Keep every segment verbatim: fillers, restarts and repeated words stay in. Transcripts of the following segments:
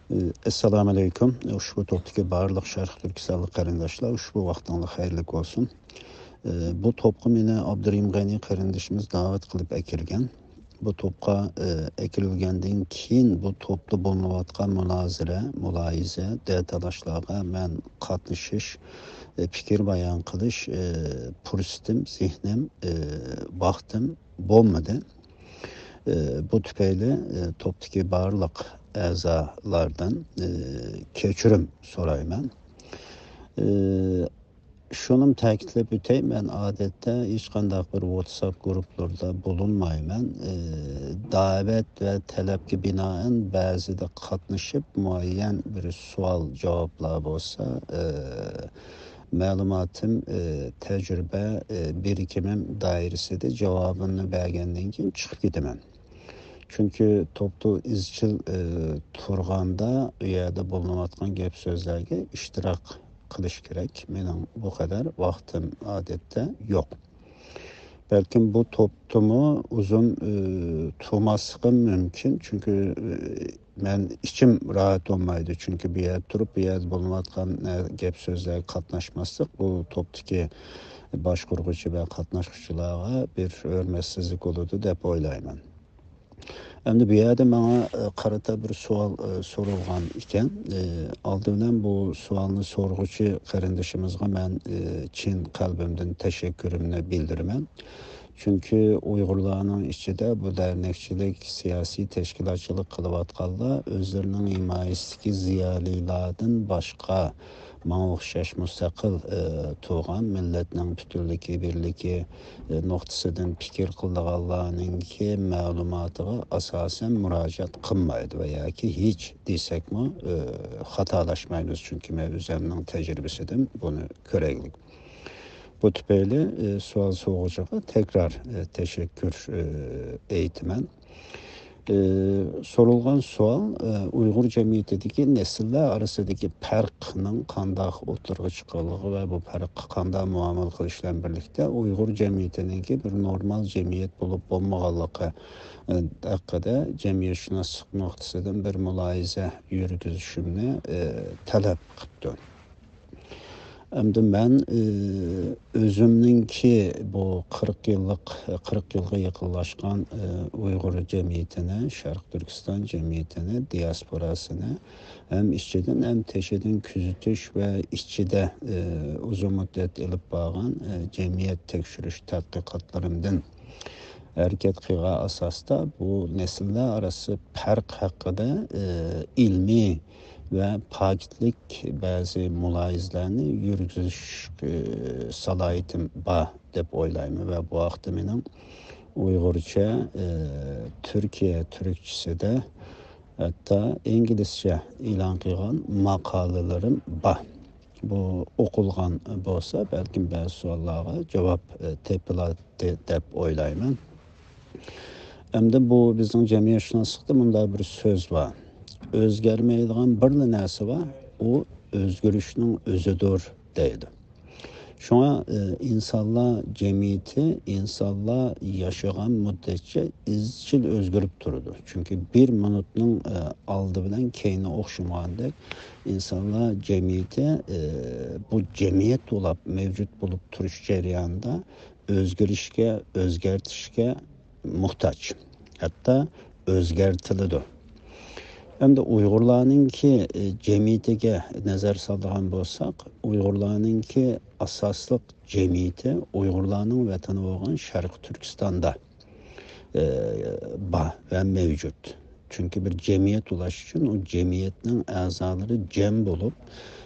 ئەسسالامۇئەلەيكۇم. ئۇشبۇ توپتىكى بارلىق شەرقىي تۈركىستانلىق قېرىنداشلار، ئۇشبۇ ۋاقتىڭلار خەيرلىك بولسۇن. بۇ توپقا مېنى ئابدۇرېھىم غەنى قېرىندىشىمىز دەۋەت قىلىپ ئەكىرگەن. بۇ توپقا ئەكىرىلگەندىن كېيىن، بۇ توپتا بولۇنۇۋاتقان مۇنازىرە، مۇلاھىزە، دەتالاشلارغا مەن قاتنىشىش، پىكىر بايان قىلىش پۇرسىتىم، زېھنىم، ۋاقتىم بولمىدى. بۇ تۈپەيلى توپتىكى بارلىق ئەزالاردىن كەچۈرۈم سورايمەن. شۇنىمۇ تەكىتلەپ ئۆتەي، مەن ئادەتتە ھېچقانداق بىر ۋاتساپ گۇرۇپپىلىرىدا بولۇنمايمەن. دەۋەت ۋە تەلەپكە بىنائەن بەزىدە قاتنىشىپ، مۇئەييەن بىر سوئال-جاۋابلار بولسا، مەلۇماتىم، تەجرىبە، بىرىكىمىم دائىرىسىدە جاۋابىمنى بەرگەندىن كېيىن چىقىپ كېتىمەن. چۈنكى توپتا ئىزچىل تۇرغاندا، ئۇ يەردە بولۇنۇۋاتقان گەپ-سۆزلەرگە ئىشتىراك قىلىش كېرەك. مېنىڭ بۇ قەدەر ۋاقتىم ئادەتتە يوق. بەلكىم بۇ توپتىمۇ ئۇزۇن تۇرماسلىقىم مۇمكىن، چۈنكى مەن ئىچىم راھەت بولمايدۇ، چۈنكى بۇ يەردە تۇرۇپ، بۇ يەردە بولۇنۇۋاتقان گەپ-سۆزلەرگە قاتناشماسلىق بۇ توپتىكى باشقۇرغۇچى ۋە قاتناشقۇچىلارغا بىر ھۆرمەتسىزلىك بولىدۇ دەپ ئويلايمەن. ئەمدى بۇ يەردە ماڭا قارىتا بىر سوئال سورالغان ئىكەن. ئالدى بىلەن بۇ سوئالنى سورىغۇچى قېرىندىشىمىزغا مەن چىن قەلبىمدىن تەشەككۈرۈمنى بىلدۈرىمەن. چۈنكى ئۇيغۇرلارنىڭ ئىچىدە بۇ دەرنەكچىلىك، سىياسىي تەشكىلاتچىلىق قىلىۋاتقانلار ئۆزلىرىنىڭ ھىمايىسىدىكى زىيالىيلاردىن باشقا ماڭا ئوخشاش مۇستەقىل تۇرغان، مىللەتنىڭ پۈتۈنلۈكى، بىرلىكى نۇقتىسىدىن پىكىر قىلىدىغانلارنىڭكى مەلۇماتىغا ئاساسەن مۇراجىئەت قىلمايدۇ ۋە ياكى ھېچ دېسەكمۇ خاتالاشمايمىز، چۈنكى مەن ئۆزۈمنىڭ تەجرىبىسىدىن بۇنى كۆرەيلىك. بۇ تۈپەيلى سوئال سورىغۇچىغا تەكرار تەشەككۈر ئېيتىمەن. سورالغان سوئال ئۇيغۇر جەمئىيىتىدىكى نەسىللەر ئارىسىدىكى پەرقنىڭ قانداق ئوتتۇرىغا چىققانلىقى ۋە بۇ پەرققە قانداق مۇئامىلە قىلىش بىلەن بىرلىكتە ئۇيغۇر جەمئىيىتىنىڭكى بىر نورمال جەمئىيەت بولۇپ بولمىغانلىقى ھەققىدە جەمئىيەتشۇناسلىق نۇقتىسىدىن بىر مۇلاھىزە يۈرگۈزۈشۈمنى تەلەپ قىپتۇ. ئەمدى مەن ئۆزۈمنىڭكى بۇ قىرىق يىللىق، قىرىق يىلغا يېقىنلاشقان ئۇيغۇر جەمئىيىتىنى، شەرقىي تۈركىستان جەمئىيىتىنى، دىياسپوراسىنى ھەم ئىچىدىن ھەم تېشىدىن كۆزىتىش ۋە ئىچىدە ئۇزۇن مۇددەت ئېلىپ بارغان جەمئىيەت تەكشۈرۈش تەتقىقاتلىرىمدىن ھەرىكەت قىلغان ئاساستا بۇ نەسىللەر ئارىسى پەرق ھەققىدە ئىلمىي ۋە پاكىتلىك بەزى مۇلاھىزىلەرنى يۈرگۈزۈش سالاھىيىتىم بار دەپ ئويلايمەن ۋە بۇ ھەقتە مېنىڭ ئۇيغۇرچە، تۈركىيە تۈركچىسىدە، ھەتتا ئىنگلىزچە ئېلان قىلغان ماقالىلىرىم بار. بۇ ئوقۇلغان بولسا، بەلكىم بەزى سوئاللارغا جاۋاب تېپىلاتتى دەپ ئويلايمەن. ئەمدى بۇ بىزنىڭ جەمئىيەتشۇناسلىقتا مۇنداق بىر سۆز بار. ئۆزگەرمەيدىغان بىرلا نەرسە بار، ئۇ ئۆزگىرىشنىڭ ئۆزىدۇر، دەيدۇ. شۇڭا ئىنسانلار جەمئىيىتى ئىنسانلار ياشىغان مۇددەتچە ئىزچىل ئۆزگىرىپ تۇرىدۇ. چۈنكى بىر مىنۇتنىڭ ئالدى بىلەن كەينى ئوخشىمىغاندەك، ئىنسانلار جەمئىيىتى بۇ جەمئىيەت بولاپ مەۋجۇت بولۇپ تۇرۇش جەريانىدا ئۆزگىرىشكە، ئۆزگەرتىشكە موھتاج، ھەتتا ئۆزگەرتىلىدۇ. ئەمدى ئۇيغۇرلارنىڭكى جەمئىيىتىگە نەزەر سالىدىغان بولساق، ئۇيغۇرلارنىڭكى ئاساسلىق جەمئىيىتى ئۇيغۇرلارنىڭ ۋەتىنى بولغان شەرقىي تۈركىستاندا بار ۋە مەۋجۇت. چۈنكى بىر جەمئىيەت بولۇش ئۈچۈن ئۇ جەمئىيەتنىڭ ئەزالىرى جەم بولۇپ،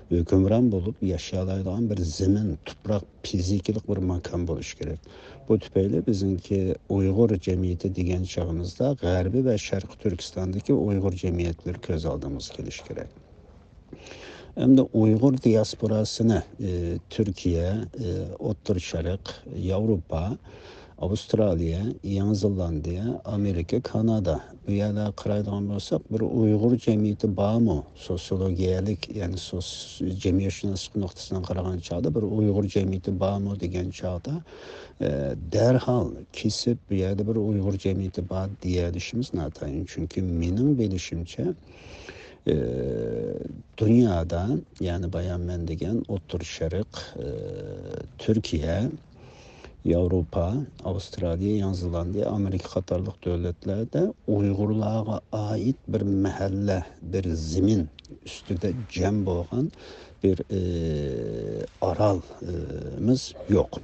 ھۆكۈمران بولۇپ ياشىيالايدىغان بىر زېمىن، تۇپراق، فىزىكىلىق بىر ماكان بولۇشى كېرەك. بۇ تۈپەيلى بىزنىڭكى ئۇيغۇر جەمئىيىتى دېگەن چېغىمىزدا غەربىي ۋە شەرقىي تۈركىستاندىكى ئۇيغۇر جەمئىيەتلىرى كۆز ئالدىمىزغا كېلىشى كېرەك. ئەمدى ئۇيغۇر دىياسپوراسىنى، ئى، تۈركىيە، ئى، ئوتتۇرا شەرق، ياۋروپا، ئاۋسترالىيە، يېڭى زېلاندىيە، ئامېرىكا، كانادا، بۇ يەرلەرگە قارايدىغان بولساق، بىر ئۇيغۇر جەمئىيىتى بارمۇ؟ سوسىيولوگىيەلىك، يەنى سوس-، جەمئىيەتشۇناسلىق نۇقتىسىدىن قارىغان چاغدا بىر ئۇيغۇر جەمئىيىتى بارمۇ دېگەن چاغدا، ئە، دەرھال كېسىپ بۇ يەردە بىر ئۇيغۇر جەمئىيىتى بار دېيەلىشىمىز ناتايىن. چۈنكى مېنىڭ بىلىشىمچە، ئى، دۇنيادا، يەنى بايان مەن دېگەن ئوتتۇرا شەرق، ئى، تۈركىيە، ياۋروپا، ئاۋسترالىيە، يېڭى زېلاندىيە، ئامېرىكا قاتارلىق دۆلەتلەردە ئۇيغۇرلارغا ئائىت بىر مەھەللە، بىر زېمىن ئۈستىدە جەم بولغان بىر، ئى، ئارال، ئى، مىز يوق.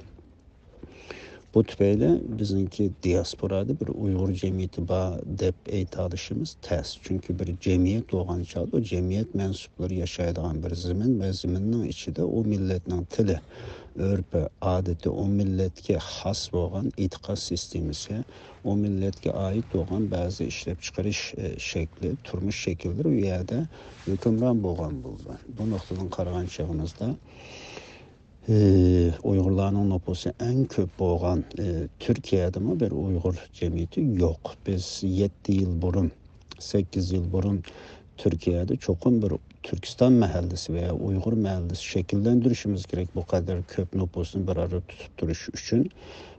بۇ تۈپەيلى بىزنىڭكى دىياسپورادا بىر ئۇيغۇر جەمئىيىتى بار دەپ ئېيتالىشىمىز تەس. چۈنكى بىر جەمئىيەت بولغان چاغدا، ئۇ جەمئىيەت مەنسۇپلىرى ياشايدىغان بىر زېمىن ۋە زېمىننىڭ ئىچىدە ئۇ مىللەتنىڭ تىلى، ئۆرپى، ئادىتى، ئۇ مىللەتكە خاس بولغان ئېتىقاد سىستېمىسى، ئۇ مىللەتكە ئائىت بولغان بەزى ئىشلەپچىقىرىش، ئى، شەكلى، تۇرمۇش شەكىللىرى ئۇ يەردە ھۆكۈمران بولغان بولىدۇ. بۇ نۇقتىدىن قارىغان چېغىمىزدا، ئى، ئۇيغۇرلارنىڭ نوپۇسى ئەڭ كۆپ بولغان، ئى، تۈركىيەدىمۇ بىر ئۇيغۇر جەمئىيىتى يوق. بىز يەتتە يىل بۇرۇن، سەككىز يىل بۇرۇن تۈركىيەدە چوقۇم بىر تۈركىستان مەھەللىسى ۋە ئۇيغۇر مەھەللىسى شەكىللەندۈرۈشىمىز كېرەك، بۇ قەدەر كۆپ نوپۇسنى بىر ئارىدا تۇتۇپ تۇرۇش ئۈچۈن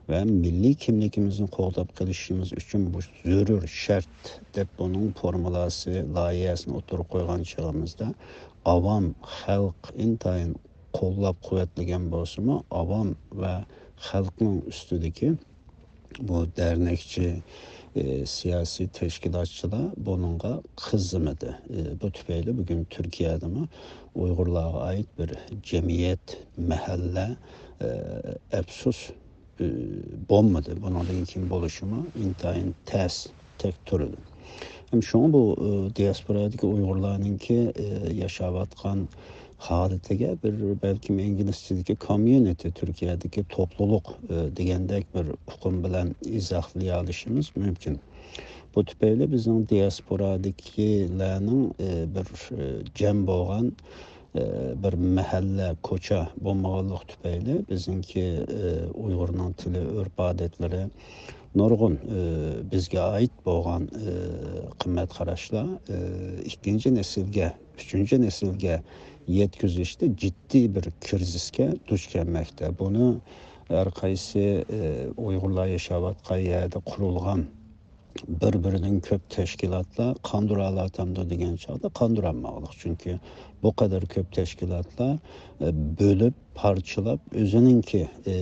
ۋە مىللىي كىملىكىمىزنى قوغداپ قېلىشىمىز ئۈچۈن بۇ زۆرۈر شەرت، دەپ بۇنىڭ فورمۇلاسى، لايىھەسىنى ئوتتۇرىغا قويغان چېغىمىزدا، ئاۋام، خەلق ئىنتايىن قوللاپ قۇۋۋەتلىگەن بولسىمۇ، ئاۋام ۋە خەلقنىڭ ئۈستىدىكى بۇ دەرنەكچى، ئى، سىياسىي تەشكىلاتچىلار بۇنىڭغا قىزىمىدى. ئى، بۇ تۈپەيلى بۈگۈن تۈركىيەدىمۇ ئۇيغۇرلارغا ئائىت بىر جەمئىيەت، مەھەللە، ئى، ئەپسۇس، ئى، بولمىدى. بۇنىڭدىن كېيىن بولۇشىمۇ ئىنتايىن تەس، تەك تۇرىدۇ. ھەم شۇڭا بۇ، ئى، دىياسپورادىكى ئۇيغۇرلارنىڭكى، ئى، ياشاۋاتقان ھالىتىگە بىر، بەلكىم ئىنگلىزچىدىكى كوميۇنىتى، تۈركىيەدىكى توپلۇلۇق، ئى، دېگەندەك بىر ئۇقۇم بىلەن ئىزاھلىيالىشىمىز مۇمكىن. بۇ تۈپەيلى بىزنىڭ دىياسپورادىكىلەرنىڭ، ئى، بىر، ئى، جەم بولغان، ئى، بىر مەھەللە، كوچا بولمىغانلىقى تۈپەيلى بىزنىڭكى، ئى، ئۇيغۇرنىڭ تىلى، ئۆرپ-ئادەتلىرى، نۇرغۇن، ئى، بىزگە ئائىت بولغان، ئى، قىممەت قاراشلار، ئى، ئىككىنچى نەسىلگە، ئۈچىنچى نەسىلگە يەتكۈزۈشتە جىددىي بىر كىرىزىسكە دۇچ كەلمەكتە. بۇنى ھەر قايسى، ئى، ئۇيغۇرلار ياشاۋاتقان يەردە قۇرۇلغان بىر-بىرىدىن كۆپ تەشكىلاتلار قاندۇرالاتامدۇ دېگەن چاغدا قاندۇرالماغلىق. چۈنكى بۇ قەدەر كۆپ تەشكىلاتلار، ئى، بۆلۈپ، پارچىلاپ، ئۆزىنىڭكى، ئى،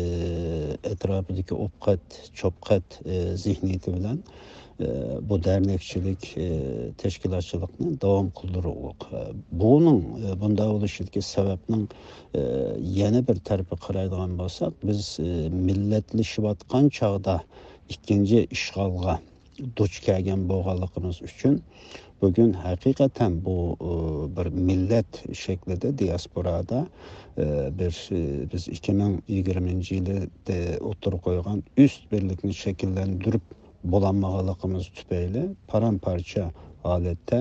ئەتراپىدىكى ئوپقەت، چوپقەت، ئى، زېھنىيىتى بىلەن، ئى، بۇ دەرنەكچىلىك، ئى، تەشكىلاتچىلىقنى داۋام قىلدۇرۇقلۇق. ئى، بۇنىڭ، ئى، بۇنداق بولۇشىدىكى سەۋەبنىڭ، ئى، يەنە بىر تەرىپىگە قارايدىغان بولساق، بىز، ئى، مىللەتلىشىۋاتقان چاغدا ئىككىنچى ئىشغالغا دۇچ كەلگەن بولغانلىقىمىز ئۈچۈن، بۈگۈن ھەقىقەتەن بۇ، ئۇ، بىر مىللەت شەكلىدە دىياسپورادا، ئى، بىر، ئى، بىز ئىككى مىڭ يىگىرمىنچى يىلى، ئى، ئوتتۇرىغا قويغان ئۈست بىرلىكنى شەكىللەندۈرۈپ بولالمىغانلىقىمىز تۈپەيلى پارام-پارچە ھالەتتە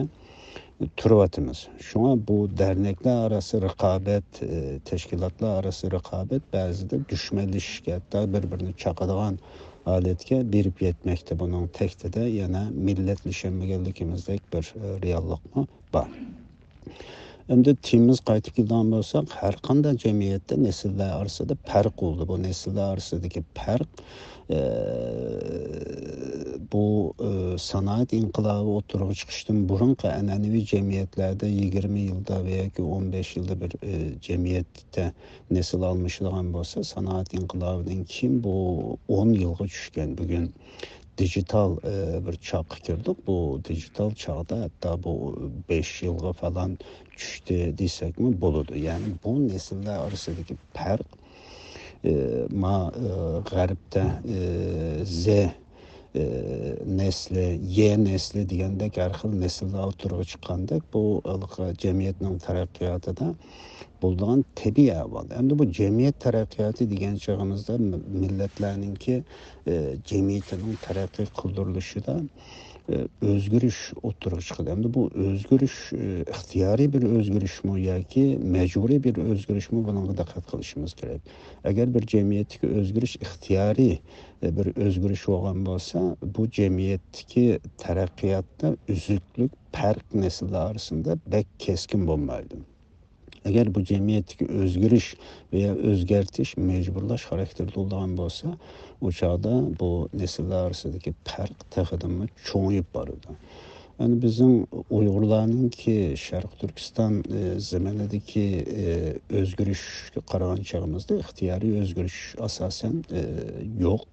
تۇرۇۋاتىمىز. شۇڭا بۇ دەرنەكلەر ئاراسى رىقابەت، ئى، تەشكىلاتلار ئاراسى رىقابەت بەزىدە دۈشمەنلىشىشكە، ھەتتا بىر-بىرىنى چاقىدىغان ھالەتكە بېرىپ يەتمەكتە. بۇنىڭ تەكتىدە يەنە مىللەتلىشەلمىگەنلىكىمىزدەك بىر، ئى، رېئاللىقمۇ بار. ئەمدى تېمىمىزغا قايتىپ كېلىدىغان بولساق، ھەر قانداق جەمئىيەتتە نەسىللەر ئارىسىدا پەرق بولىدۇ. بۇ نەسىللەر ئارىسىدىكى پەرق، ئى، بۇ، ئى، سانائەت ئىنقىلابى ئوتتۇرىغا چىقىشتىن بۇرۇنقى ئەنئەنىۋى جەمئىيەتلەردە يىگىرمە يىلدا ۋە ياكى ئون بەش يىلدا بىر، ئى، جەمئىيەتتە نەسىل ئالمىشىدىغان بولسا، سانائەت ئىنقىلابىدىن كېيىن بۇ ئون يىلغا چۈشكەن. بۈگۈن دىجىتال، ئى، بىر چاغقا كىردۇق. بۇ دىجىتال چاغدا ھەتتا بۇ بەش يىلغا پالان چۈشتى دېسەكمۇ بولىدۇ. يەنى بۇ نەسىللەر ئارىسىدىكى پەرق، ئى، ما، ئى، غەربتە، ئى، زې، ئى، نەسلى، يې نەسلى دېگەندەك ھەر خىل نەسىللەر ئوتتۇرىغا چىققاندەك، بۇ ھېلىقى جەمئىيەتنىڭ تەرەققىياتىدا بولىدىغان تەبىئىي ئەھۋال. ئەمدى بۇ جەمئىيەت تەرەققىياتى دېگەن چېغىمىزدا م-، مىللەتلەرنىڭكى، ئى، جەمئىيىتىنىڭ تەرەققىي قىلدۇرۇلۇشىدا، ئى، ئۆزگىرىش ئوتتۇرىغا چىقىدۇ. ئەمدى بۇ ئۆزگىرىش، ئى، ئىختىيارىي بىر ئۆزگىرىشمۇ ياكى مەجبۇرىي بىر ئۆزگىرىشمۇ، بۇنىڭغا دىققەت قىلىشىمىز كېرەك. ئەگەر بىر جەمئىيەتتىكى ئۆزگىرىش ئىختىيارىي، ئى، بىر ئۆزگىرىش بولغان بولسا، بۇ جەمئىيەتتىكى تەرەققىياتتا ئۈزۈكلۈك، پەرق نەسىللەر ئارىسىدا بەك كەسكىن بولمايدۇ. ئەگەر بۇ جەمئىيەتتىكى ئۆزگىرىش ۋە ئۆزگەرتىش مەجبۇرلاش خاراكتېرىدە بولىدىغان بولسا، ئۇ چاغدا بۇ نەسىللەر ئارىسىدىكى پەرق تېخىدىنمۇ چوڭىيىپ بارىدۇ. يەنى بىزنىڭ ئۇيغۇرلارنىڭكى شەرقىي تۈركىستان، ئى، زېمىنىدىكى، ئى، ئۆزگىرىشكە قارىغان چېغىمىزدا ئىختىيارىي ئۆزگىرىش ئاساسەن، ئى، يوق.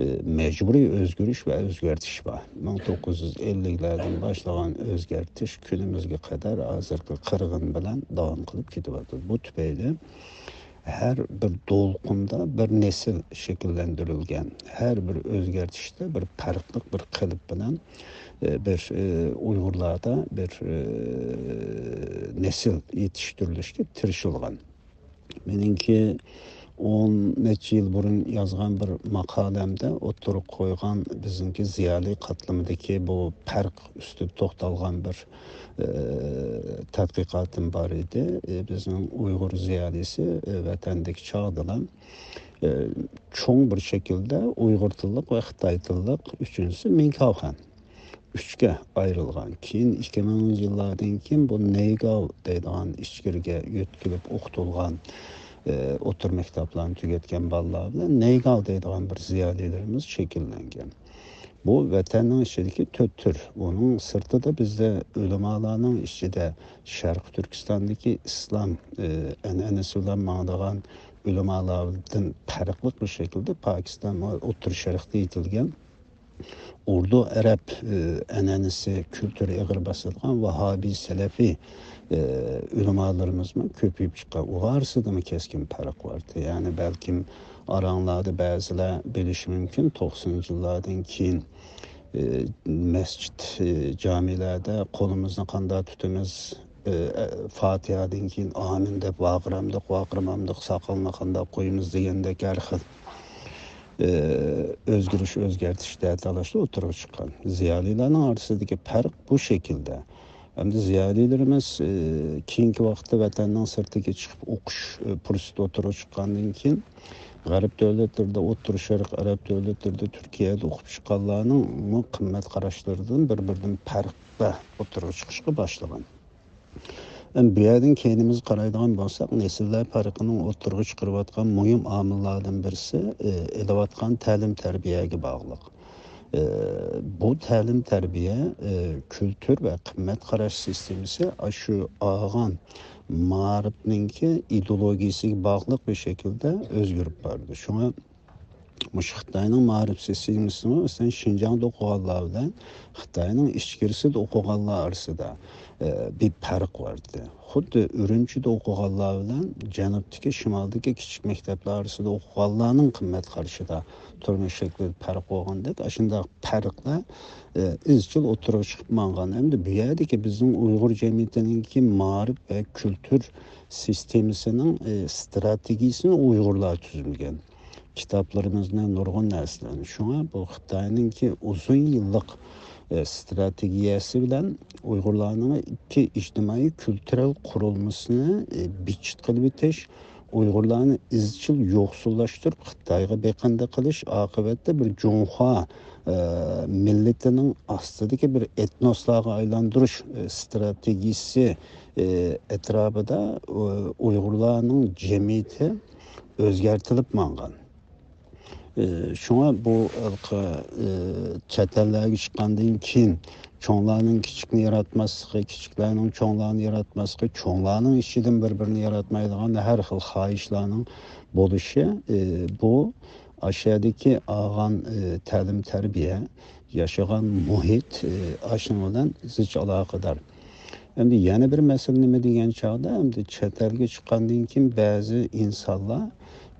ئى، مەجبۇرىي ئۆزگىرىش ۋە ئۆزگەرتىش بار. مىڭ توققۇز يۈز ئەللىكلەردىن باشلىغان ئۆزگەرتىش كۈنىمىزگە قەدەر ھازىرقى قىرغىن بىلەن داۋام قىلىپ كېتىۋاتىدۇ. بۇ تۈپەيلى ھەر بىر دولقۇندا بىر نەسىل شەكىللەندۈرۈلگەن، ھەر بىر ئۆزگەرتىشتە بىر پەرقلىق بىر قېلىپ بىلەن، ئى، بىر، ئى، ئۇيغۇرلاردا بىر، ئى، نەسىل يېتىشتۈرۈلۈشكە تىرىشىلغان. مېنىڭكى ئون نەچچە يىل بۇرۇن يازغان بىر ماقالەمدە ئوتتۇرىغا قويغان بىزنىڭكى زىيالىي قاتلىمىدىكى بۇ پەرق ئۈستىدە توختالغان بىر، ئى، تەتقىقاتىم بار ئىدى. ئى، بىزنىڭ ئۇيغۇر زىيالىيسى، ئى، ۋەتەندىكى چاغدىلا، ئى، چوڭ بىر شەكىلدە ئۇيغۇر تىللىق ۋە خىتاي تىللىق، ئۈچىنچىسى مىڭ كاۋخەن. ئۈچكە ئايرىلغان. كېيىن ئىككى مىڭىنچى يىللاردىن كېيىن بۇ نەيگاۋ دەيدىغان ئىچكىرىگە يۆتكىلىپ ئوقۇتۇلغان، ئى، ئوتتۇرا مەكتەپلەرنى تۈگەتكەن بالىلار بىلەن نەيگاۋ دەيدىغان بىر زىيالىيلىرىمىز شەكىللەنگەن. بۇ ۋەتەننىڭ ئىچىدىكى تۆت تۈر. ئۇنىڭ سىرتىدا بىزدە ئۆلىمالارنىڭ ئىچىدە شەرقىي تۈركىستاندىكى ئىسلام، ئى، ئەنئەنىسى بىلەن ماڭىدىغان ئۆلىمالاردىن پەرقلىق بىر شەكىلدە پاكىستان ۋە ئوتتۇرا شەرقتە يېتىلگەن ئۇردۇ ئەرەب، ئى، ئەنئەنىسى، كۈلتۈرى ئېغىر باسىدىغان ۋاھابىي سەلەفىي، ئى، ئۆلىمالىرىمىزمۇ كۆپىيىپ چىققان. ئۇلار ئارىسىدىمۇ كەسكىن پەرق بار. يەنى بەلكىم ئاراڭلاردا بەزىلەر بىلىشى مۇمكىن، توقسىنىنچى يىللاردىن كېيىن، ئى، مەسچىت، ئى، جامىلەردە قولىمىزنى قانداق تۇتىمىز، ئى، فاتىھەدىن كېيىن ئامىن دەپ ۋارقىرامدۇق، ۋارقىرىمامدۇق، ساقالنى قانداق قويىمىز دېگەندەك ھەر خىل، ئى، ئۆزگىرىش، ئۆزگەرتىش، دەتالاشلار ئوتتۇرىغا چىققان. زىيالىيلارنىڭ ئارىسىدىكى پەرق بۇ شەكىلدە. ئەمدى زىيالىيلىرىمىز، ئى، كېيىنكى ۋاقىتتا ۋەتەننىڭ سىرتىغا چىقىپ ئوقۇش، ئى، پۇرسىتى ئوتتۇرىغا چىققاندىن كېيىن، غەرب دۆلەتلىرىدە، ئوتتۇرا شەرق ئەرەب دۆلەتلىرىدە، تۈركىيەدە ئوقۇپ چىققانلارنىڭمۇ قىممەت قاراشلىرىدىن بىر-بىرىدىن پەرقلەر ئوتتۇرىغا چىقىشقا باشلىغان. ئەمدى بۇ يەردىن كەينىمىزگە قارايدىغان بولساق، نەسىللەر پەرقىنىڭ ئوتتۇرىغا چىقىرىۋاتقان مۇھىم ئامىللاردىن بىرسى، ئى، ئېلىۋاتقان تەلىم-تەربىيەگە باغلىق. ئى، بۇ تەلىم-تەربىيە، ئى، كۈلتۈر ۋە قىممەت قاراش سىستېمىسى ئاشۇ ئالغان مائارىپنىڭكى ئىدېئولوگىيىسىگە باغلىق بىر شەكىلدە ئۆزگىرىپ بارىدۇ. شۇڭا مۇشۇ خىتاينىڭ مائارىپ سىستېمىسىمۇ، مەسىلەن، شىنجاڭدا ئوقۇغانلار بىلەن خىتاينىڭ ئىچكىرىسىدە ئوقۇغانلار ئارىسىدا، ئى، بىر پەرق بار ئىدى. خۇددى ئۈرۈمچىدە ئوقۇغانلار بىلەن جەنۇبتىكى، شىمالدىكى كىچىك مەكتەپلەر ئارىسىدا ئوقۇغانلارنىڭ قىممەت قارىشىدا تۇرمۇش شەكلىدە پەرق بولغاندەك، ئاشۇنداق پەرقلەر، ئى، ئىزچىل ئوتتۇرىغا چىقىپ ماڭغان. ئەمدى بۇ يەردىكى بىزنىڭ ئۇيغۇر جەمئىيىتىنىڭكى مائارىپ ۋە كۈلتۈر سىستېمىسىنىڭ، ئى، ستراتېگىيىسىنى ئۇيغۇرلار تۈزمىگەن. كىتابلىرىمىزنى، نۇرغۇن نەرسىلەرنى. شۇڭا بۇ خىتاينىڭكى ئۇزۇن يىللىق، ئى، ستراتېگىيەسى بىلەن ئۇيغۇرلارنىڭ ئىككى ئىجتىمائىي كۈلتۈرەل قۇرۇلمىسىنى، ئى، بىچىت قىلىۋېتىش، ئۇيغۇرلارنى ئىزچىل يوقسۇللاشتۇرۇپ، خىتايغا بېقىندى قىلىش، ئاقىۋەتتە بىر جۇڭخۇا، ئى، مىللىتىنىڭ ئاستىدىكى بىر ئېتنوسلارغا ئايلاندۇرۇش، ئى، ستراتېگىيىسى، ئى، ئەتراپىدا، ئۇ-، ئۇيغۇرلارنىڭ جەمئىيىتى ئۆزگەرتىلىپ ماڭغان. ئى، شۇڭا بۇ ھېلىقى، ئى، چەت ئەللەرگە چىققاندىن كېيىن چوڭلارنىڭ كىچىكنى ياراتماسلىقى، كىچىكلەرنىڭ چوڭلارنى ياراتماسلىقى، چوڭلارنىڭ ئىچىدىن بىر-بىرىنى ياراتمايدىغان ھەر خىل خاھىشلارنىڭ بولۇشى، ئى، بۇ ئاشۇ يەردىكى ئالغان، ئى، تەلىم-تەربىيە، ياشىغان مۇھىت، ئى، ئاشۇنىڭ بىلەن زىچ ئالاقىدار. ئەمدى يەنە بىر مەسىلە نېمە دېگەن چاغدا، ئەمدى چەت ئەلگە چىققاندىن كېيىن بەزى ئىنسانلار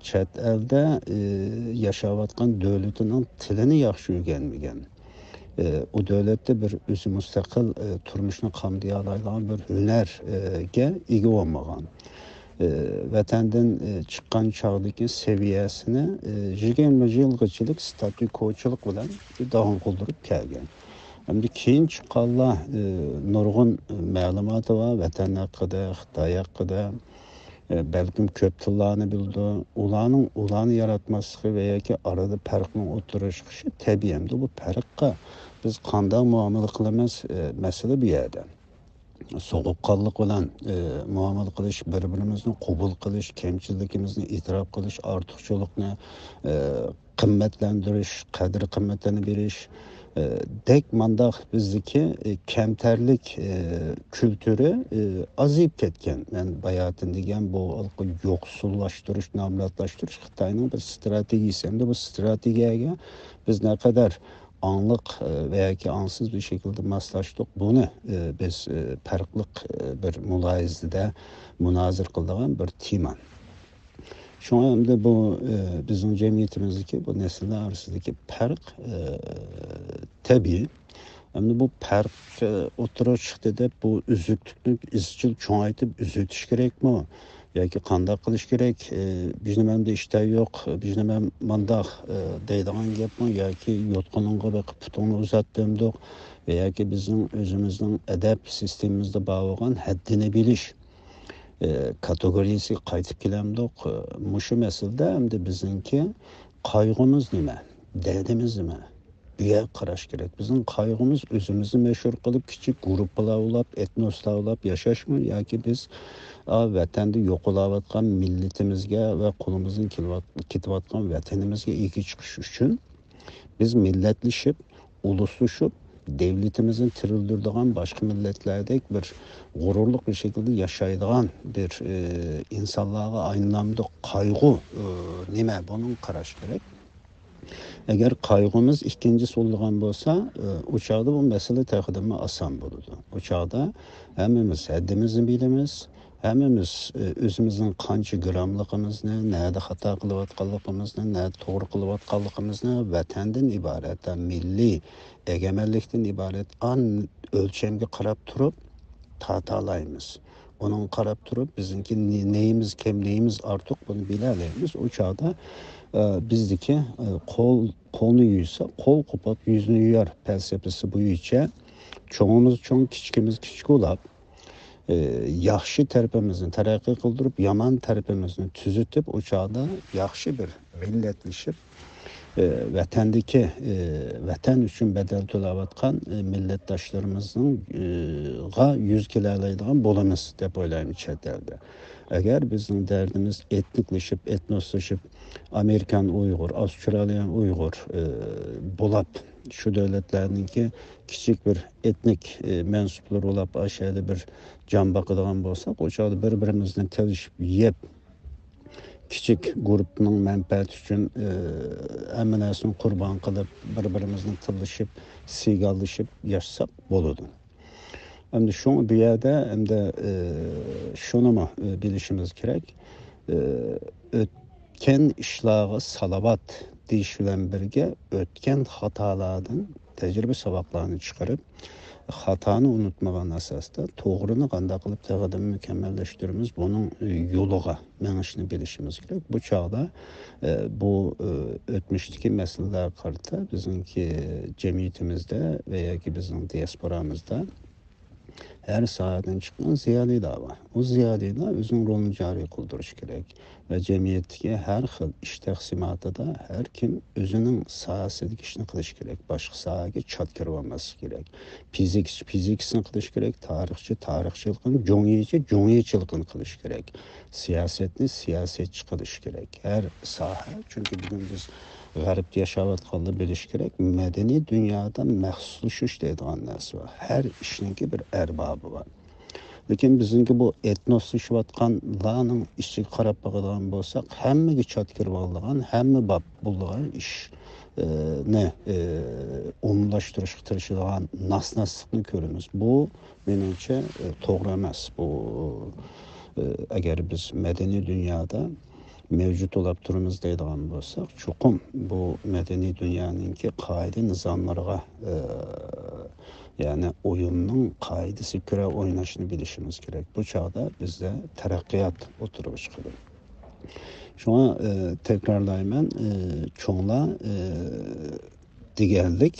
چەت ئەلدە، ئى، ياشاۋاتقان دۆلىتىنىڭ تىلىنى ياخشى ئۆگەنمىگەن. ئى، ئۇ دۆلەتتە بىر ئۆزى مۇستەقىل، ئى، تۇرمۇشنى قامدىيالايدىغان بىر ھۈنەرگە ئىگە بولمىغان. ئى، ۋەتەندىن، ئى، چىققان چاغدىكى سەۋىيەسىنى، ئى، يىگىرمە يىلغىچىلىك ستاتۇكوچىلىق بىلەن داۋام قىلدۇرۇپ كەلگەن. ئەمدى كېيىن چىققانلار، ئى، نۇرغۇن مەلۇماتى بار، ۋەتەن ھەققىدە، خىتاي ھەققىدە، ئى، بەلكىم كۆپ تىللارنى بىلىدۇ. ئۇلارنىڭ، ئۇلارنى ياراتماسلىقى ۋە ياكى ئارىدا پەرقنىڭ ئوتتۇرىغا چىقىشى تەبىئىي. ئەمدى بۇ پەرققە بىز قانداق مۇئامىلە قىلىمىز، ئى، مەسىلە بۇ يەردە. سوغۇققانلىق بىلەن، ئى، مۇئامىلە قىلىش، بىر-بىرىمىزنى قوبۇل قىلىش، كەمچىلىكىمىزنى ئېتىراپ قىلىش، ئارتۇقچىلىقنى، ئى، قىممەتلەندۈرۈش، قەدىر-قىممىتىنى بېرىش، ئە، دەك مانداق بىزدىكى، ئە، كەمتەرلىك، ئە، كۈلتۈرى، ئە، ئازىيىپ كەتكەن. مەن باياتىن دېگەن بۇ ھالقى يوقسۇللاشتۇرۇش، نامراتلاشتۇرۇش خىتاينىڭ بىر ستراتېگىيىسى. ئەمدى بۇ ستراتېگىيەگە بىز نەقەدەر ئاڭلىق، ئە، ۋە ياكى ئاڭسىز بىر شەكىلدە ماسلاشتۇق، بۇنى، ئە، بىز، ئە، پەرقلىق، ئە، بىر مۇلاھىزىدە مۇنازىرە قىلىدىغان بىر تېما. شۇڭا ئەمدى بۇ، ئە، بىزنىڭ جەمئىيىتىمىزدىكى بۇ نەسىللەر ئارىسىدىكى پەرق، ئە، تەبىئىي. ئەمدى بۇ پەرق، ئە، ئوتتۇرىغا چىقتى دەپ، بۇ ئۈزۈكلۈكنى ئىزچىل چوڭايتىپ ئۈزۈتۈش كېرەكمۇ؟ ياكى قانداق قىلىش كېرەك؟ ئە، بىز نېمەندە ئىشتا يوق، بىز نېمە مانداق، ئە، دەيدىغان گەپمۇ؟ ياكى يوتقىنىڭغا بېقىپ پۇتۇڭنى ئۇزات دەمدۇق؟ ۋە ياكى بىزنىڭ ئۆزىمىزنىڭ ئەدەپ سىستېمىمىزدا بار بولغان ھەددىنى بىلىش، ئە، كاتېگورىيىسىگە قايتىپ كېلەمدۇق؟ ئە، مۇشۇ مەسىلىدە ئەمدى بىزنىڭكى قايغۇمىز نېمە؟ دەردىمىز نېمە؟ بۇ يەرگە قاراش كېرەك. بىزنىڭ قايغۇمىز ئۆزىمىزنى مەشھۇر قىلىپ، كىچىك گۇرۇپپىلار ئۇلاپ، ئېتنوسلار ئۇلاپ ياشاشمۇ؟ ياكى بىز، ئا، ۋەتەندە يوقىلاۋاتقان مىللىتىمىزگە ۋە قولىمىزدىن كېلىۋات-، كېتىۋاتقان ۋەتىنىمىزگە ئىگە چىقىش ئۈچۈن بىز مىللەتلىشىپ، ئۇلۇسلىشىپ، دەۋلىتىمىزنى تىرىلدۈرىدىغان باشقا مىللەتلەردەك بىر غۇرۇرلۇق بىر شەكىلدە ياشايدىغان بىر، ئى، ئىنسانلارغا ئايلانامدۇق؟ قايغۇ، ئى، نېمە؟ بۇنىڭغا قاراش كېرەك. ئەگەر قايغۇمىز ئىككىنچى سولىغان بولسا، ئى، ئۇ چاغدا بۇ مەسىلە تېخىدىنمۇ ئاسان بولىدۇ. ئۇ چاغدا ھەممىمىز ھەددىمىزنى بىلىمىز، ھەممىمىز، ئى، ئۆزىمىزنىڭ قانچە گراملىقىمىزنى، نەدە خاتا قىلىۋاتقانلىقىمىزنى، نەدە توغرا قىلىۋاتقانلىقىمىزنى ۋەتەندىن ئىبارەت، مىللىي ئەگەمەنلىكتىن ئىبارەت ئان ئۆلچەمگە قاراپ تۇرۇپ تارتالايمىز. ئۇنىڭغا قاراپ تۇرۇپ بىزنىڭكى نې-، نېيىمىز كەم، نېيىمىز ئارتۇق، بۇنى بىلەلەيمىز. ئۇ چاغدا، ئە، بىزدىكى، ئە، قول، قولنى يۇيسا، قول قوپاپ يۈزنى يۇيار پەلسەپىسى بويىچە چوڭىمىز چوڭ، كىچىكىمىز كىچىك بولاپ، ئى، ياخشى تەرىپىمىزنى تەرەققىي قىلدۇرۇپ، يامان تەرىپىمىزنى تۈزىتىپ، ئۇ چاغدا ياخشى بىر مىللەتلىشىپ، ئى، ۋەتەندىكى، ئى، ۋەتەن ئۈچۈن بەدەل تۆلەۋاتقان، ئى، مىللەتداشلىرىمىزنىڭ، ئى، غا يۈز كېلەلەيدىغان بولىمىز دەپ ئويلايمەن چەت ئەلدە. ئەگەر بىزنىڭ دەردىمىز ئېتنىكلىشىپ، ئېتنوسلىشىپ، ئامېرىكان ئۇيغۇر، ئاۋسترالىيان ئۇيغۇر، ئى، بولاپ، شۇ دۆلەتلەرنىڭكى كىچىك بىر ئېتنىك، ئى، مەنسۇپلىرى بولاپ، ئاشۇ يەردە بىر جان باقىدىغان بولساق، ئۇ چاغدا بىر-بىرىمىزنى تېلىشىپ يەپ، كىچىك گۇرۇپپىنىڭ مەنپەئەتى ئۈچۈن، ئى، ھەممە نەرسىنى قۇربان قىلىپ، بىر-بىرىمىزنى تىللىشىپ، سىگاللىشىپ ياشىساق بولىدۇ. ئەمدى شۇڭا بۇ يەردە ئەمدى، ئى، شۇنىمۇ، ئى، بىلىشىمىز كېرەك. ئى، ئۆتكەن ئىشلارغا سالاۋات دېيىش بىلەن بىرگە، ئۆتكەن خاتالاردىن تەجرىبە ساۋاقلارنى چىقىرىپ، خاتانى ئۇنتۇمىغان ئاساستا توغرىنى قانداق قىلىپ تېخىدىن مۇكەممەللەشتۈرىمىز، بۇنىڭ يولىغا مېڭىشنى بىلىشىمىز كېرەك. بۇ چاغدا، ئە، بۇ، ئە، ئۆتمۈشتىكى مەسىلىلەرگە قارىتا بىزنىڭكى جەمئىيىتىمىزدە ۋە ياكى بىزنىڭ دىياسپورامىزدا ھەر ساھەدىن چىققان زىيالىيلار بار. ئۇ زىيالىيلار ئۆزىنىڭ رولىنى جارى قىلدۇرۇشى كېرەك ۋە جەمئىيەتتىكى ھەر خىل ئىش تەقسىماتىدا ھەر كىم ئۆزىنىڭ ساھەسىدىكى ئىشنى قىلىشى كېرەك. باشقا ساھەگە چات كىرىۋالماسلىقى كېرەك. فىزىكىچى فىزىكىسىنى قىلىشى كېرەك، تارىخچى تارىخچىلىقىنى، جۇڭيىچى جۇڭيىچىلىقىنى قىلىشى كېرەك. سىياسەتنى سىياسەتچى قىلىشى كېرەك. ھەر ساھە، چۈنكى بۈگۈن بىز غەربتە ياشاۋاتقانلار بىلىشى كېرەك، مەدەنىي دۇنيادا مەخسۇسلىشىش دەيدىغان نەرسە بار. ھەر ئىشنىڭكى بىر ئەربابى بار. لېكىن بىزنىڭكى بۇ ئېتنوسلىشىۋاتقانلارنىڭ ئىچىگە قاراپ باقىدىغان بولساق، ھەممىگە چات كىرىۋالىدىغان، ھەممە باب بولىدىغان ئىش، ئى، نى، ئى، ئومۇملاشتۇرۇشقا تىرىشىدىغان ناسناسلىقنى كۆرىمىز. بۇ، مېنىڭچە، ئى، توغرا ئەمەس. بۇ، ئى، ئەگەر بىز مەدەنىي دۇنيادا مەۋجۇت بولاپ تۇرىمىز دەيدىغان بولساق، چوقۇم بۇ مەدەنىي دۇنيانىڭكى قائىدە نىزاملىرىغا، ئى، يەنى ئويۇننىڭ قائىدىسىگە كۆرە ئويناشنى بىلىشىمىز كېرەك. بۇ چاغدا بىزدە تەرەققىيات ئوتتۇرىغا چىقىدۇ. شۇڭا، ئى، تەكرارلايمەن، ئى، چوڭلار، ئى، دېگەنلىك،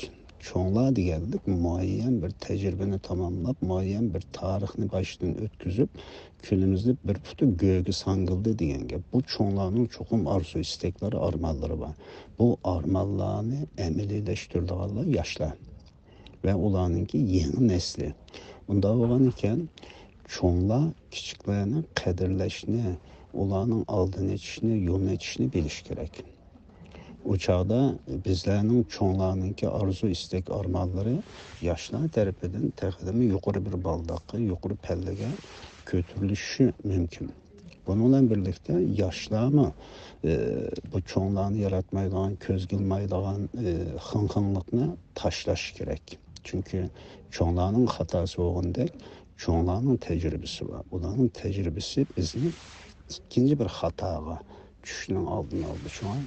چوڭلار دېگەنلىك مۇئەييەن بىر تەجرىبىنى تاماملاپ، مۇئەييەن بىر تارىخنى باشتىن ئۆتكۈزۈپ، كۈنىمىزدە بىر پۇتى گۆگە ساڭگىلىدى دېگەن گەپ. بۇ چوڭلارنىڭ چوقۇم ئارزۇ ئىستەكلىرى، ئارمانلىرى بار. بۇ ئارمانلارنى ئەمەلىيلەشتۈرىدىغانلار ياشلار ۋە ئۇلارنىڭكى يېڭى نەسلى. ئۇنداق بولغان ئىكەن، چوڭلار كىچىكلەرنى قەدىرلەشنى، ئۇلارنىڭ ئالدىنى ئېچىشنى، يولىنى ئېچىشنى بىلىشى كېرەك. ئۇ چاغدا بىزلەرنىڭ، چوڭلارنىڭكى ئارزۇ، ئىستەك، ئارمانلىرى ياشلار تەرىپىدىن تېخىمۇ يۇقىرى بىر بالداققا، يۇقىرى پەللىگە كۆتۈرۈلۈشى مۇمكىن. بۇنىڭ بىلەن بىرلىكتە ياشلارمۇ، ئى، بۇ چوڭلارنى ياراتمايدىغان، كۆزگە ئىلمايدىغان، ئى، خىڭخىڭلىقنى تاشلاش كېرەك. چۈنكى چوڭلارنىڭ خاتاسى بولغاندەك، چوڭلارنىڭ تەجرىبىسى بار. ئۇلارنىڭ تەجرىبىسى بىزنى ئىككىنچى بىر خاتاغا چۈشۈشنىڭ ئالدىنى ئالىدۇ. شۇڭا،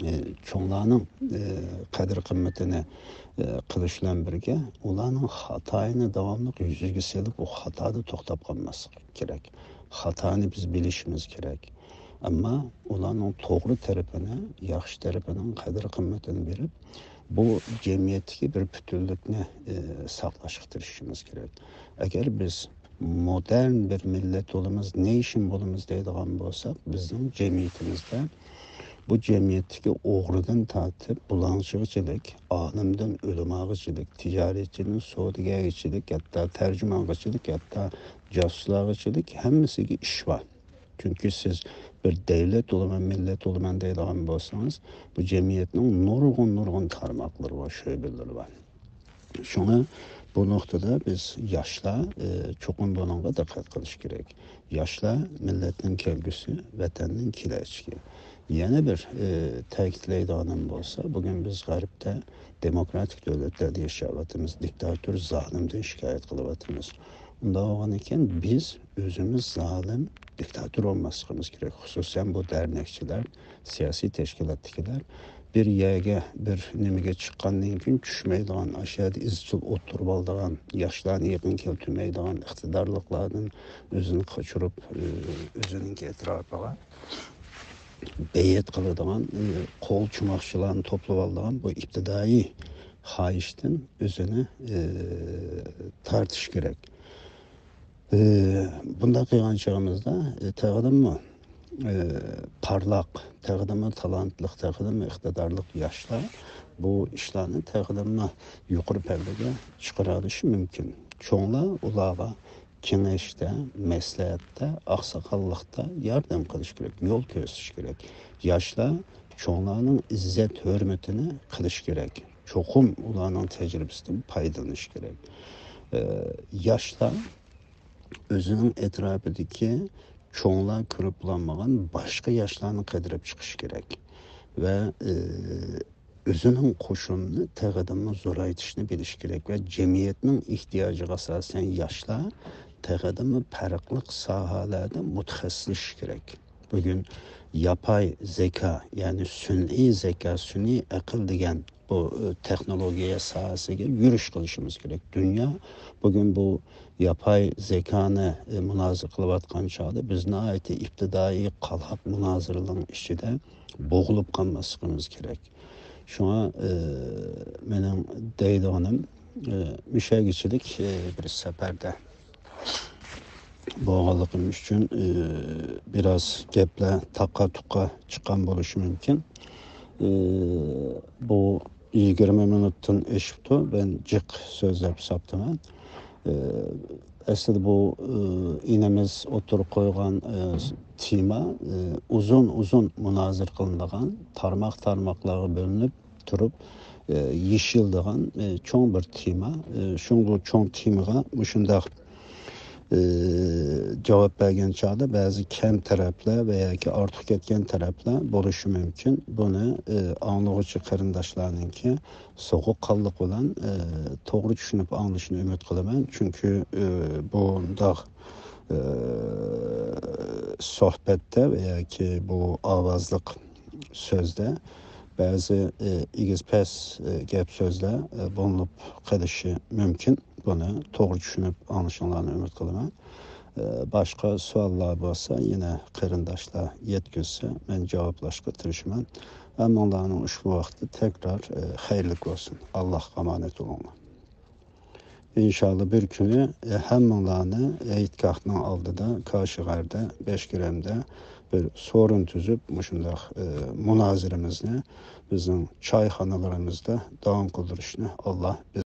ئى، چوڭلارنىڭ، ئى، قەدىر-قىممىتىنى، ئى، قىلىش بىلەن بىرگە، ئۇلارنىڭ خاتايىنى داۋاملىق يۈزىگە سېلىپ، ئۇ خاتادا توختاپ قالماسلىق كېرەك. خاتانى بىز بىلىشىمىز كېرەك. ئەمما ئۇلارنىڭ توغرا تەرىپىنى، ياخشى تەرىپىنىڭ قەدىر-قىممىتىنى بىلىپ، بۇ جەمئىيەتتىكى بىر پۈتۈنلۈكنى، ئى، ساقلاشقا تىرىشىشىمىز كېرەك. ئەگەر بىز مودېرن بىر مىللەت بولىمىز، نېيشن بولىمىز دەيدىغان بولساق، بىزنىڭ جەمئىيىتىمىزدە، بۇ جەمئىيەتتىكى ئوغرىدىن تارتىپ بۇلاڭچىغىچىلىك، ئالىمدىن ئۆلىماغىچىلىك، تىجارەتچىدىن سودىگەرگىچىلىك، ھەتتا تەرجىمانغىچىلىك، ھەتتا جاسۇسلارغىچىلىك ھەممىسىگە ئىش بار. چۈنكى سىز بىر دەۋلەت بولىمەن، مىللەت بولىمەن دەيدىغان بولسىڭىز، بۇ جەمئىيەتنىڭ نۇرغۇن، نۇرغۇن تارماقلىرى بار، شۆبىلىرى بار. شۇڭا بۇ نۇقتىدا بىز ياشلار، ئى، چوقۇم بۇنىڭغا دىققەت قىلىش كېرەك. ياشلار مىللەتنىڭ كەلگۈسى، ۋەتەننىڭ كېلەچىكى. يەنە بىر، ئى، تەكىتلەيدىغىنىم بولسا، بۈگۈن بىز غەربتە دېموكراتىك دۆلەتلەردە ياشاۋاتىمىز، دىكتاتور، زالىمدىن شىكايەت قىلىۋاتىمىز. ئۇنداق بولغان ئىكەن، بىز ئۆزىمىز زالىم، دىكتاتور بولماسلىقىمىز كېرەك. خۇسۇسەن بۇ دەرنەكچىلەر، سىياسىي تەشكىلاتتىكىلەر بىر يەرگە، بىر نېمىگە چىققاندىن كېيىن چۈشمەيدىغان، ئاشۇ يەردە ئىزچىل ئولتۇرۇپ ئالىدىغان، ياشلارنى يېقىن كەلتۈرمەيدىغان، ئىقتىدارلىقلاردىن ئۆزىنى قاچۇرۇپ، ئۆ-، ئۆزىنىڭكى ئەتراپىغا بەيئەت قىلىدىغان، ئۆ، قول چوماقچىلارنى توپلىۋالىدىغان بۇ ئىپتىدائىي خاھىشتىن ئۆزىنى، ئۆ، تارتىش كېرەك. ئى، بۇنداق قىلغان چېغىمىزدا، ئى، تېخىدىنمۇ، ئى، پارلاق، تېخىدىنمۇ تالانتلىق، تېخىدىنمۇ ئىقتىدارلىق ياشلار بۇ ئىشلارنى تېخىدىنمۇ يۇقىرى پەللىگە چىقىرالىشى مۇمكىن. چوڭلار ئۇلارغا كېڭەشتە، مەسلىھەتتە، ئاقساقاللىقتا ياردەم قىلىش كېرەك، يول كۆرسىتىش كېرەك. ياشلار چوڭلارنىڭ ئىززەت ھۆرمىتىنى قىلىش كېرەك. چوقۇم ئۇلارنىڭ تەجرىبىسىدىن پايدىلىنىش كېرەك. ئى، ياشلار ئۆزىنىڭ ئەتراپىدىكى چوڭلار كۆرۈپ بولالمىغان باشقا ياشلارنى قىدىرىپ چىقىشى كېرەك ۋە، ئى، ئۆزىنىڭ قوشۇنىنى تېخىدىنمۇ زورايتىشنى بىلىشى كېرەك ۋە جەمئىيەتنىڭ ئېھتىياجىغا ئاساسەن ياشلار تېخىدىنمۇ پەرقلىق ساھەلەردە مۇتەخەسسىسلىشىشى كېرەك. بۈگۈن ياپاي زېكا، يەنى سۈنئىي زېكا، سۈنئىي ئەقىل دېگەن بۇ، ئى، تېخنولوگىيە ساھەسىگە يۈرۈش قىلىشىمىز كېرەك. دۇنيا بۈگۈن بۇ ياپاي زېكانى، ئى، مۇنازىرە قىلىۋاتقان چاغدا بىز ناھايىتى ئىپتىدائىي قالاق مۇنازىرىنىڭ ئىچىدە بوغۇلۇپ قالماسلىقىمىز كېرەك. شۇڭا، ئى، مېنىڭ دەيدىغىنىم، ئى، مۇشەگىچىلىك، ئى، بىر سەپەردە بولغانلىقىم ئۈچۈن، ئى، بىراز گەپلەر تاقا-تۇقا چىققان بولۇشى مۇمكىن. ئى، بۇ يىگىرمە مىنۇتتىن ئېشىپتۇ. مەن جىق سۆزلەپ ساپتىمەن. ئى، ئەسلىدە بۇ، ئى، ئىنىمىز ئوتتۇرىغا قويغان، ئى، تېما، ئى، ئۇزۇن-ئۇزۇن مۇنازىرە قىلىنىدىغان، تارماق-تارماقلارغا بۆلۈنۈپ تۇرۇپ، ئى، يېشىلىدىغان، ئى، چوڭ بىر تېما. ئى، شۇڭا بۇ چوڭ تېمىغا مۇشۇنداق، ئى، جاۋاب بەرگەن چاغدا بەزى كەم تەرەپلەر ۋە ياكى ئارتۇق كەتكەن تەرەپلەر بولۇشى مۇمكىن. بۇنى، ئى، ئاڭلىغۇچى قېرىنداشلارنىڭكى سوغۇققانلىق بىلەن، ئى، توغرا چۈشىنىپ ئاڭلىشىنى ئۈمىد قىلىمەن. چۈنكى، ئى، بۇنداق، ئى، سۆھبەتتە ۋە ياكى بۇ ئاۋازلىق سۆزدە بەزى، ئى، ئېگىز-پەس، ئى، گەپ سۆزلەر، ئى، بولۇنۇپ قېلىشى مۇمكىن. بۇنى توغرا چۈشىنىپ ئاڭلىشىڭلارنى ئۈمىد قىلىمەن. ئى، باشقا سوئاللار بولسا يەنە قېرىنداشلار يەتكۈزسە مەن جاۋابلاشقا تىرىشىمەن. ھەممىڭلارنىڭ ئۇشبۇ ۋاقتى تەكرار، ئى، خەيرلىك بولسۇن. ئاللاھقا ئامانەت بولۇڭلار. ئىنشاللا بىر كۈنى، ئى، ھەممىڭلارنى ھېيتگاھنىڭ ئالدىدا، كاشىغەردە، بەشكىرەمدە بىر سورۇن تۈزۈپ، مۇشۇنداق، ئى، مۇنازىرىمىزنى بىزنىڭ چايخانىلىرىمىزدا داۋام قىلدۇرۇشنى ئاللا